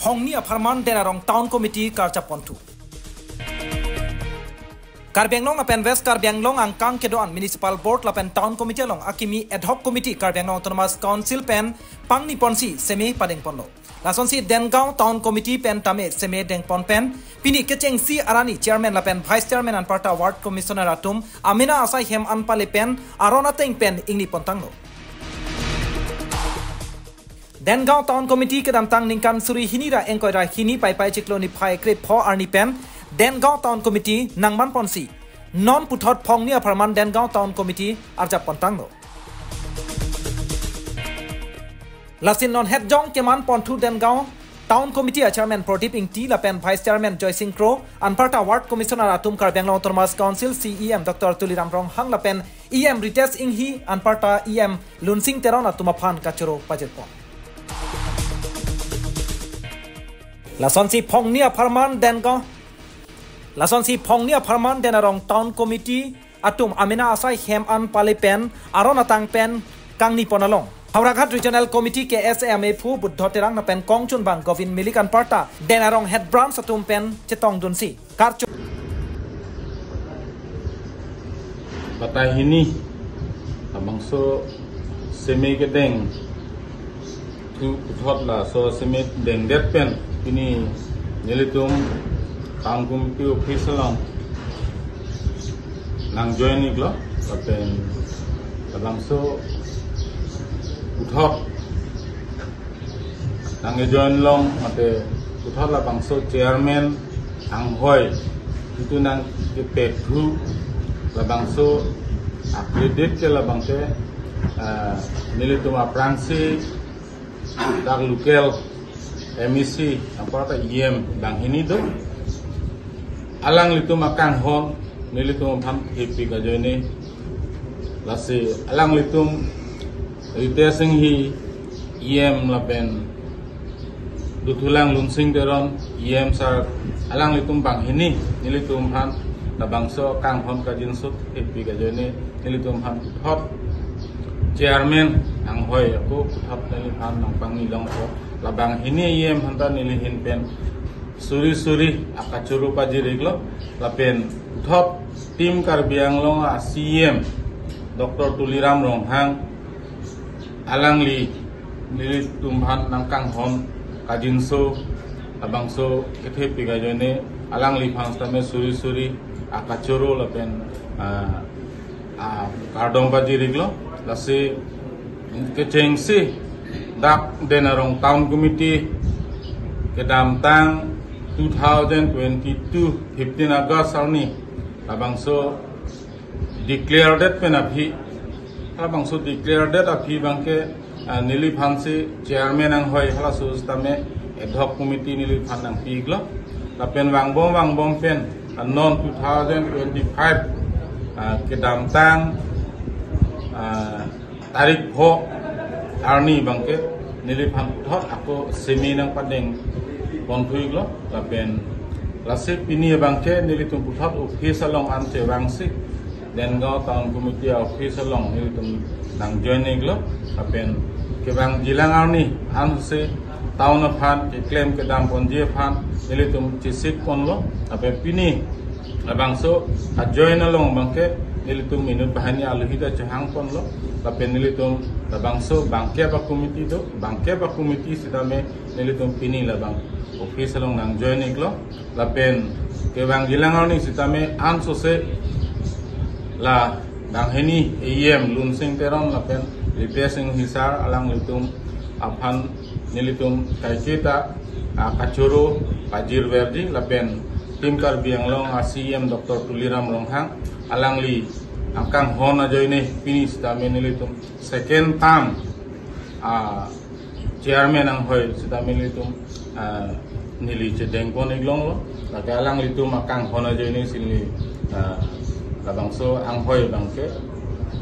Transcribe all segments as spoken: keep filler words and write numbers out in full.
Phongni apharman Den Arong Town Committee karjap ponthu. Karbi Anglong lapen West Karbi Anglong angkang kedo-an Municipal Board lapen Town Committee along akimi ad hoc committee Karbi Anglong Autonomous Council pen pangni ponsi seme padeng ponlo. Lasonsi Dengaon Town Committee pen tame seme deng pon pen pini kechengsi arni Chairman lapen Vice Chairman anparta Ward Commissioner atum amena asai hem an pale pen aron ateng pen ingni pontanglo. Dengaon Town Committee kedamtang ningkan suri hini ra ingkoi ra hini Paipai chiklo niphai krepho arni pen Dengaon Town Committee nangman ponsi non puthot phongni apharman Dengaon Town Committee arjap pontanglo. Lasi non het jong keman ponthu Dengaon Town Committee a Chairman Prodip Ingti lapen Vice Chairman Joysing Kro, anparta Ward Commissioner atum Karbi Anglong Autonomous Council C E M Doctor Tuliram Ronghang lapen E M Ritesh Enghi anparta E M Lunsing Teron atum aphan kachoro pajir pon. Lasonsi phongni apharman Dengaon, lasonsi phongni apharman Den Arong Town Committee atum amena asai hem an pale pen aron ateng pen kangni pon along Howraghat Regional Committee K S A amephu Buddho Terang lapen kongchunbang Govin Milik anparta Den Arong Head Branch atum pen chetongdunsi karcho. Batai hini labangso seme kedeng thu puthot laso seme dengdet pen pini nelitum Town Committee office along nang join iklo lapen labangso puthot nang join long mate puthot labangso Chairman anghoi itu nang kepethu labangso a-credit ke labangke, ah, nelitum aphrangsi dak local M A C anparta E M banghini do. Alanglitum akanghon nelitum aphan thepik ajoine. Lasi alanglitum Ritesh Enghi E M lapen dothulang Lunsing Teron E M sir alanglitum banghini nelitum aphan labangso kanghon kajinso thepik ajoine nelitum aphan puthot Chairman anghoi ako puthot neliphan nangpangni longpo. Labanghini E M aphanta neli ahin pen suri suri akachoro pajir iklo lapen puthot Team Karbi Anglong a C E M Doctor Tuliram Ronghang alangli nelitum aphan nangkanghon kajinso labangso kethepik ajoine alangliphan sitame suri suri akachoro lapen, ah, ah, kardom pajir iklo. Lasi kechengsi dak Den Arong Town Committee kedamtang two thousand twenty-two fifteen August arni labangso declare det pen aphi, labangso declare det aphi abangke, ah, neliphansi Chairman anghoi halaso sitame ad hoc committee neliphan nangpi iklo. Lapen vangbom vangbom pen, ah, non two thousand twenty-five, ah, kedamtang, ah, tarik pho arni abangke neliphan puthot ako seme nangpadeng ponthu iklo lapen lasi pini abangke nelitum puthot office along an chevangsi Dengaon Town Committee office along nelitum nang join iklo lapen kevangjilang arni ansi town aphan keklem kedam ponji aphan nelitum chesik ponlo lapen pini labangso ajoin along abangke nelitum inut banghini aluhita chehang ponlo lapen nelitum labangso bangkep a-committee do, bangkep a-committee sitame nelitum pini labang office along nang join iklo lapen kevangjilang arni sitame ansose la banghini E M Lunsing Teron lapen Ritesh Enghi sir alanglitum aphan nelitum kaiketa, ah, kachoro pajirverji lapen Team Karbi Anglong a C E M Doctor Tuliram Ronghang alangli akanghon ajoine pini sitame nelitum second term, ah, Chairman anghoi sitame nelitum, ah, neli chedeng pon iklonglo. Lake alanglitum akanghon ajoine si neli, ah, labangso anghoi abangke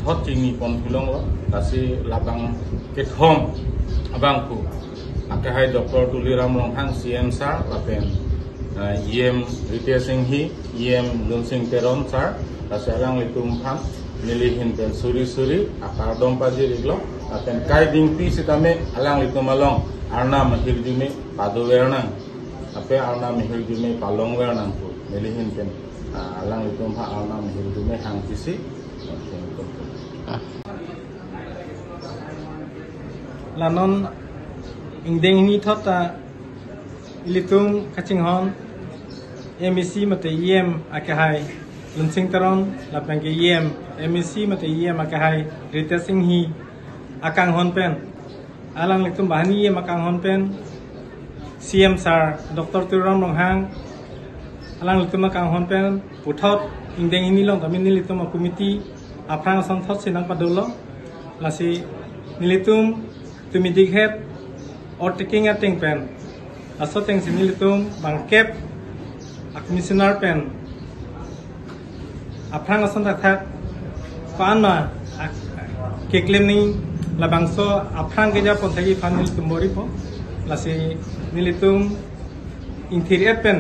thot chingni ponthu longlo. Lasi labang kethom abangphu akehai Doctor Tuliram Ronghang C M sir lapen, ah, E M Ritesh Enghi, E M Lunsing Teron sir, lasi alanglitum aphan neli ahin pen suri suri akardom pajir iklo lapen kai dingpi sitame alanglitum along Arnam hirjume pado vernang, ape arnam hirjume palong vernang pu neli ahin pen, ah, alanglitum ha arnam hirjume hangchisi, la non ingdeng hini thot ta ilitum kachinghon M A C mate E M akehai Lunsing Teron lapen ke E M, M A C mate E M akehai Ritesh Enghi akanghon pen, alanglitum banghini E M akanghon pen, C M sir Doctor Tuliram Ronghang, alanglitum akanghon pen puthot ingdeng hini along tame nelitum a-committee aphrang ason thotsi nangpadolo. Lasi nelitum tumi dikhet or taking ateng pen, laso atengsi nelitum bangkep a-commissioner pen aphrang ason thakthak ko-an ma ak-, keklem nangji, labangso aphrang keja pon thekji aphan nelitum bor-ipo. Lasi nelitum ingthir-et pen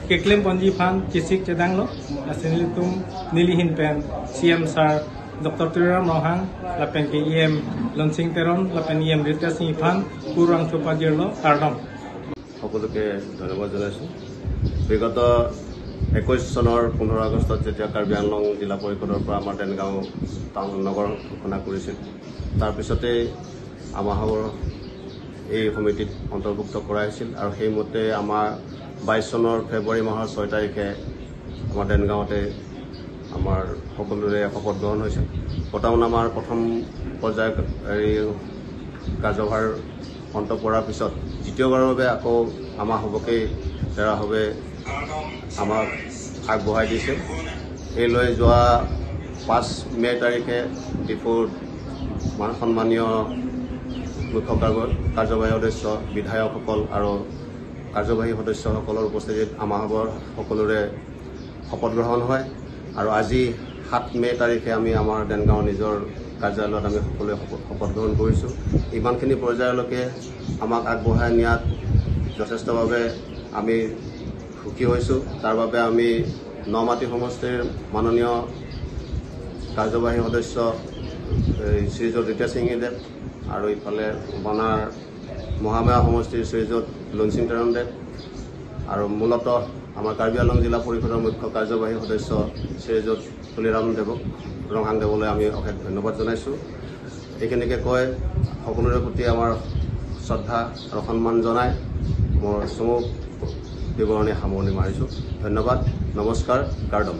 keklem ponji aphan chesik chedanglo. Lasi nelitum neli ahin pen C M sir Doctor Tuliram Ronghang lapen ke E M Lunsing Teron lapen E M Ritesh Enghi aphan kurvangthu pajirlo, kardom. সকলোকে ধন্যবাদ জনাইছোঁ। বিগত একৈছ চনৰ পোন্ধৰ আগষ্টত যেতিয়া কাৰ্বি আংলং জিলা পৰিষদৰ পৰা আমাৰ দেনগাঁও টাউন নগৰ ঘোষণা কৰিছিল, তাৰ পিছতেই আমাৰ সবৰ এই সমিতিত অন্তৰ্ভুক্ত কৰা হৈছিল আৰু সেইমতে আমাৰ বাইছ চনৰ ফেব্ৰুৱাৰী মাহৰ ছয় তাৰিখে আমাৰ দেনগাঁৱতে আমাৰ সকলোৰে শপত গ্ৰহণ হৈছে। বৰ্তমান আমাৰ প্ৰথম পৰ্যায়ৰ এই কাৰ্যভাৰ অন্ত পৰাৰ পিছত দ্বিতীয়বাৰৰ বাবে আকৌ আমাৰ সবকে তেৰা সবে আমাক আগবঢ়াই দিছে। এই লৈ যোৱা পাঁচ মে তাৰিখে ডিফুৰ মান-, সন্মানীয় মুখ্য কাৰ্য-, কাৰ্যবাহী সদস্য, বিধায়কসকল আৰু কাৰ্যবাহী সদস্যসকলৰ উপস্থিতিত আমাৰ সবৰ সকলোৰে শপত গ্ৰহণ হয়। আৰু আজি সাত মে তাৰিখে আমি আমাৰ দেনগাঁও নিজৰ কাৰ্যালয়ত আমি সকলোৱে শপত, শপত গ্ৰহণ কৰিছোঁ। ইমানখিনি পৰ্যায়লৈকে আমাক আগবঢ়াই নিয়াত যথেষ্টভাৱে আমি সুখী হৈছোঁ। তাৰ বাবে আমি নমাটি সমষ্টিৰ মাননীয় কাৰ্যবাহী সদস্য, এই, শ্ৰীযুত ৰিতেশ সিংহী দেৱ আৰু ইফালে বনাৰ মহামায়া সমষ্টিৰ শ্ৰীযুত লুনচিং তেৰণ দেৱ আৰু মূলতঃ আমাৰ কাৰ্বি আংলং জিলা পৰিষদৰ মুখ্য কাৰ্যবাহী সদস্য শ্ৰীযুত তুলিৰাম দেৱক, ৰংহাং দেৱলৈ আমি অশেষ ধন্যবাদ জনাইছোঁ। এইখিনিকে কৈ সকলোৰে প্ৰতি আমাৰ শ্ৰদ্ধা আৰু সন্মান জনাই মোৰ চমু বিৱৰণী সামৰণি মাৰিছোঁ। ধন্যবাদ। নমস্কাৰ। কাৰ্ডম।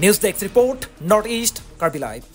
News Desk Report, North East Karbi Live.